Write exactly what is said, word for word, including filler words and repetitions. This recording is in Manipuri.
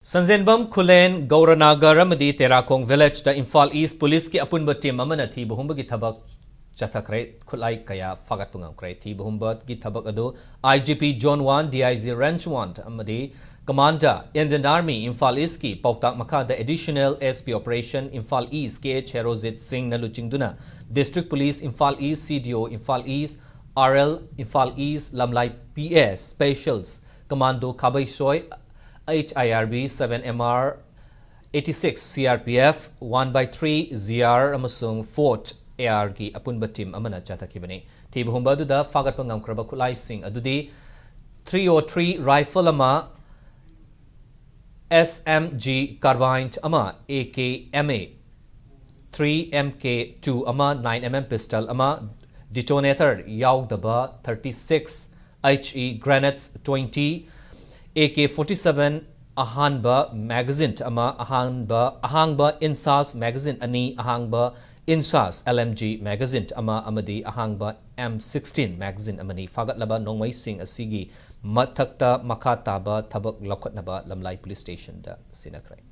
ꯁꯟꯖꯦꯟꯕꯝ, ꯈꯨꯂꯦꯟ, ꯒꯧꯔꯅꯥꯒꯔ ꯑꯃꯗꯤ ꯇꯦꯔꯥꯈꯣꯡ village ꯇ ꯏꯝꯐꯥꯜ ꯏꯁ ꯄꯨꯂꯤꯁꯀꯤ ꯑꯄꯨꯟꯕ ꯇꯤꯝ ꯑꯃꯅ ꯊꯤꯕ ꯍꯨꯝꯕꯒꯤ ꯊꯕꯛ ꯆꯠꯊꯈ꯭ꯔꯦ꯫ ꯈꯨꯠꯂꯥꯏ ꯀꯌꯥ ꯐꯥꯒꯠꯄ ꯉꯝꯈ꯭ꯔꯦ꯫ ꯊꯤꯕ ꯍꯨꯝꯕꯒꯤ ꯊꯕꯛ ꯑꯗꯨ I G P Zone one, D I G Range one ꯑꯃꯗꯤ Commander Indian Army ꯏꯝꯐꯥꯜ ꯏꯁꯀꯤ ꯄꯥꯎꯇꯥꯛ ꯃꯈꯥꯗ Additional S P Operation Imphal east K H Herojit ꯁꯤꯡꯅ ꯂꯨꯆꯤꯡꯗꯨꯅ District Police Imphal east, C D O Imphal east, R L Imphal east, Lamlai P S, Specials Commando Khabeisoi, H I R B seven M R eighty six, C R P F one by three, Z R ꯑꯃꯁꯨꯡ fourth A R ꯒꯤ ꯑꯄꯨꯟꯕ ꯇꯤꯝ ꯑꯃꯅ ꯆꯠꯊꯈꯤꯕꯅꯤ꯫ ꯊꯤꯕ ꯍꯨꯝꯕ ꯑꯗꯨꯗ ꯐꯥꯒꯠꯄ ꯉꯝꯈ꯭ꯔꯕ ꯈꯨꯠꯂꯥꯏꯁꯤꯡ ꯑꯗꯨꯗꯤ three oh three rifle ꯑꯃ, S M G carbine ꯑꯃ, A K M A three M K two ꯑꯃ, nine M M pistol ꯑꯃ, detonator ꯌꯥꯎꯗꯕ thirty six, H E grenades twenty, A K forty seven ꯑꯍꯥꯟꯕ magazine ꯑꯃ, ꯑꯍꯥꯟꯕ ꯑꯍꯥꯡꯕ INSAS magazine ꯑꯅꯤ, ꯑꯍꯥꯡꯕ INSAS L M G magazine ꯑꯃ ꯑꯃꯗꯤ ꯑꯍꯥꯡꯕ M sixteen magazine ꯑꯃꯅꯤ꯫ ꯐꯥꯒꯠꯂꯕ ꯅꯣꯡꯃꯩꯁꯤꯡ ꯑꯁꯤꯒꯤ ꯃꯊꯛꯇ ꯃꯈꯥ ꯇꯥꯕ ꯊꯕꯛ ꯂꯧꯈꯠꯅꯕ ꯂꯝꯂꯥꯏ police station ꯗ ꯁꯤꯟꯅꯈ꯭ꯔꯦ꯫